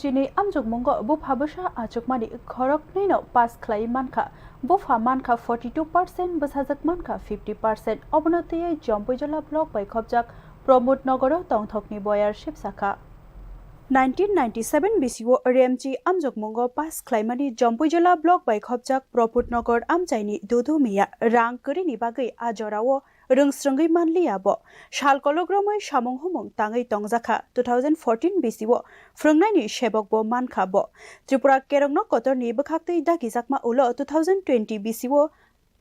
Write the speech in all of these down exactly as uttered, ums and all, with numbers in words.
Chini amjokmungo bupha bwsa achukmani khoroknwino pass khlai mankha. Bupha mankha forty two percent, bwsajwk mankha fifty percent. Obono twiwi Jampuijala block bai khopjak Pramod Nogoro tongthokni boyar sipsakha. Nineteen ninety seven bisio Remchi amjokmungo pass khlaimani Jampuijala block bai khopjak Pramod Nogor amchaini Dudu Miya rang kwrwini bagwi a jorao rwngsrwngwi manliya bo. Sal kolokromwi samung humung tangwi tongjakha. Two thousand fourteen bisio phrwngnaini sebok bo mankha bo. Tripura kerongno kotorni bwkhaktwi dagijakma ulo two thousand twenty bisio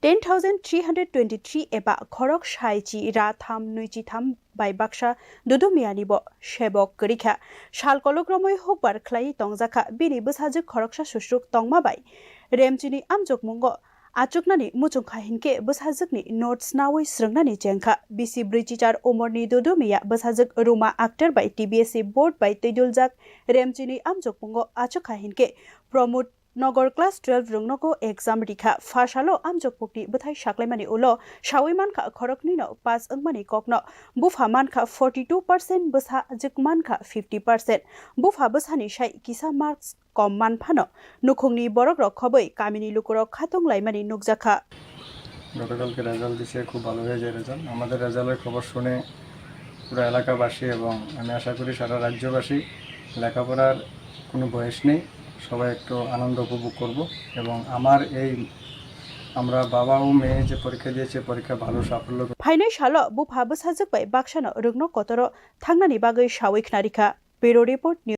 ten thousand three hundred twenty three eba khorok saichi ra tham nwichi tham bai baksa Dudu Miyani bo sebok kwrwikha. Sal kolokromwi hukbar khlaiwi tongjakha. Bini bwsajwk khoroksa susruk tongma bai Remchini amjokmungo achuknani muchungkha hinkhe bwsajwkni notes nawi srwngnani chengkha. Bisi brwichichar umorni Dudu Miya bwsajwk Ruma Akhter bai T B S C board bai twiduljak Remchini amjokmungo achukha hinkhe Pramod Nogor class twelve rwngnogo exam rikha. Phasalo amjokmungni bwthai saklaimani ulo sawi mankha khoroknwino pass wngmani kokno. Bupha mankha forty two percent, bwsajwk mankha fifty percent. Bupha bwsani sai kisa marks kom man phano nukhungni borokrok khobwi kamini lukurok khatung laimani nukjakha. গতকালকে রেজাল্ট দিছে, খুব ভালো হয়েছে রেজাল্ট। আমাদের রেজাল্টের খবর শুনে পুরো এলাকাবাসী এবং আমি আশা করি সারা রাজ্যবাসী লেখাপড়ার কোনো বয়স নেই, সবাই একটু আনন্দ উপভোগ করব। এবং আমার এই আমরা বাবা ও মেয়ে যে পরীক্ষা দিয়েছে, পরীক্ষা ভালো সাফল্য Phainai salo bupha bwsajwk bai baksano rwngno kotoro thangnani bagwi sawi khnarikha. Bureau Report, News